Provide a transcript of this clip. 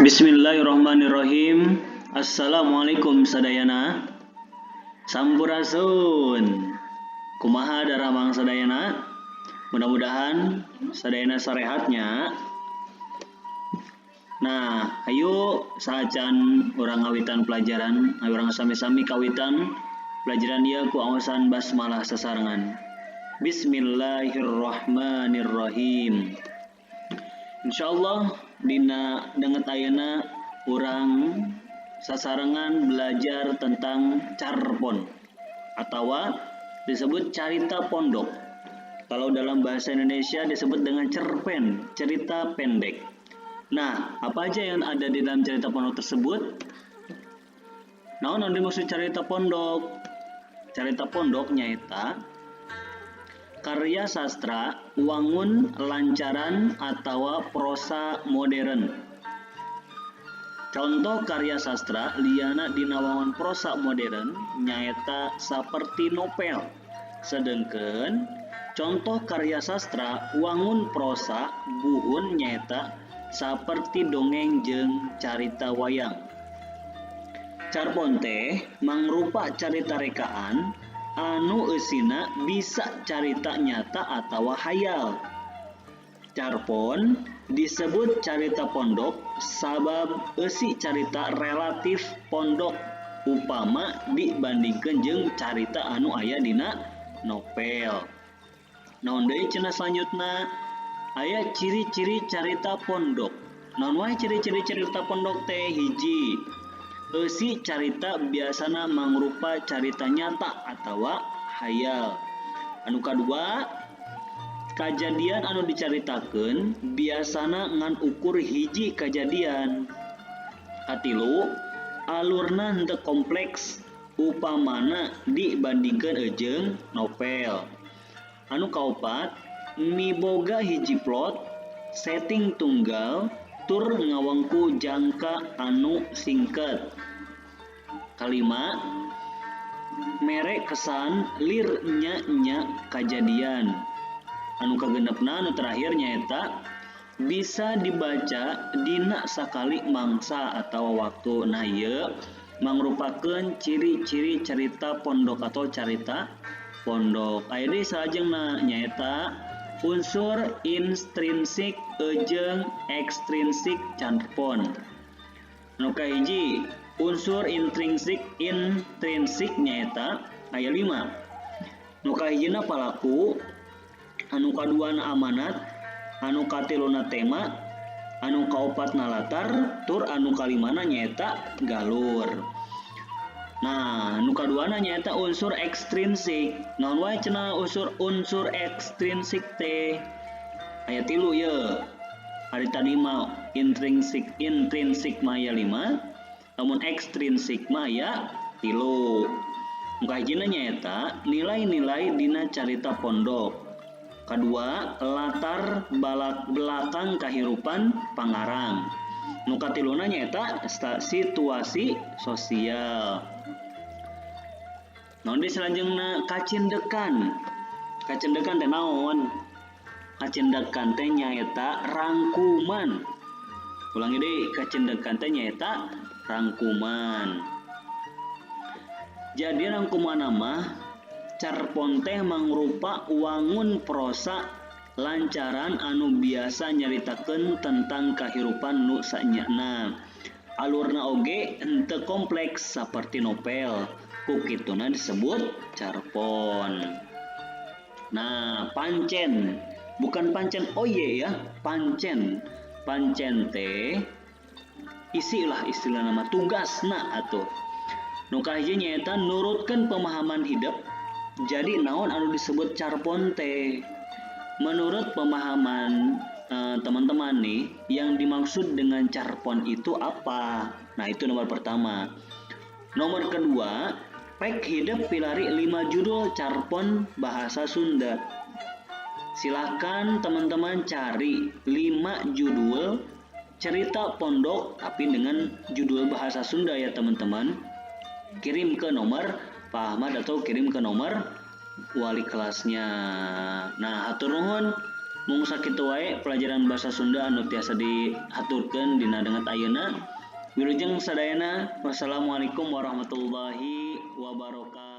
Bismillahirrahmanirrahim. Assalamualaikum sadayana. Sampurasun. Kumaha daramang sadayana? Mudah-mudahan sadayana sarehat nya. Nah, ayo saacan urang ngawitan pelajaran, ayo urang sami-sami kawitan pelajaran ieu ku aosan basmalah sasarengan. Bismillahirrahmanirrahim. Insyaallah dina danget ayeuna urang sasarengan belajar tentang carpon atau disebut carita pondok. Kalau dalam bahasa Indonesia disebut dengan cerpen, cerita pendek. Nah, apa aja yang ada di dalam cerita pondok tersebut? Nah, naon dimaksud cerita pondok? Cerita pondok nyaeta karya sastra wangun lancaran atau prosa modern. Contoh karya sastra liana dina wangun prosa modern nyaeta seperti novel. Sedangkan contoh karya sastra wangun prosa buhun nyaeta seperti dongeng jeung carita wayang. Carpon teh mangrupa carita rekaan anu eusina bisa carita nyata atau hayal. Carpon disebut carita pondok sabab eusi carita relatif pondok upama dibandingkeun jeung carita anu aya dina novel. Naon deui cenah selanjutna? Aya ciri-ciri carita pondok. Naon wae ciri-ciri carita pondok teh? Hiji, eusi carita biasana mangrupa carita nyata atawa hayal. Anu kadua, kajadian anu dicaritakeun biasana ngan ukur hiji kajadian. Katilu, alurna henteu kompleks upamana dibandingkeun jeung novel. Anu kaopat, miboga hiji plot, setting tunggal, tur ngawengku jangka anu singket. Kalima, mere kesan lir nya-nya kajadian. Anu kagenepna, anu terakhir, nyaeta bisa dibaca dina sakali mangsa atau waktu. Nah, ieu mangrupakeun ciri-ciri cerita pondok atau carita pondok. Aya deui salajengna, nyaeta unsur intrinsik jeung ekstrinsik carpon. Nu kahiji, unsur intrinsik. Intrinsik nyaeta aya 5. Nu kahijina palaku, anu kaduana amanat, anu katiluna tema, anu kaopatna latar, tur anu kalimana nyaeta galur. Nah, nu kaduana nyaeta unsur ekstrinsik. Naon wae cenah unsur unsur ekstrinsik teh? Aya tilu ye. Ari tadi mah intrinsik, intrinsik mah aya 5, namun ekstrinsik mah aya tilu. Nu kahijina nyaeta nilai-nilai dina carita pondok. Kedua, latar balak belakang kahirupan pangarang. Nu katiluna nyaeta situasi sosial. Naon deui selanjutna? Kacindekan. Kacindekan teh naon? Kacindekan teh nyaeta rangkuman. Ulangi deui, kacindekan teh nyaeta rangkuman. Jadi rangkuman mah carpon teh mangrupa wangun prosa lancaran anu biasa nyaritakeun tentang kahirupan nu sanyana. Alurna oge henteu kompleks saperti novel, ku kituna disebut carpon. Nah, pancen, bukan pancen oye ya, pancen. Pancen teh isi lah, istilah nama tugasna atuh. Nu kahiji nyaeta nurutkeun pemahaman hidup. Jadi naon anu disebut carpon teh? Menurut pemahaman teman-teman nih, yang dimaksud dengan carpon itu apa? Nah, itu nomor pertama. Nomor kedua, pek hidep pilari 5 judul carpon bahasa Sunda. Silahkan teman-teman cari 5 judul cerita pondok, tapi dengan judul bahasa Sunda ya, teman-teman. Kirim ke nomor Pak Ahmad atau kirim ke nomor wali kelasnya. Nah, hatur nuhun. Mung sakitu wae pelajaran bahasa Sunda anu tiasa dihaturkeun dina danget ayeuna. Wilujeng sadayana. Wassalamualaikum warahmatullahi wabarakatuh.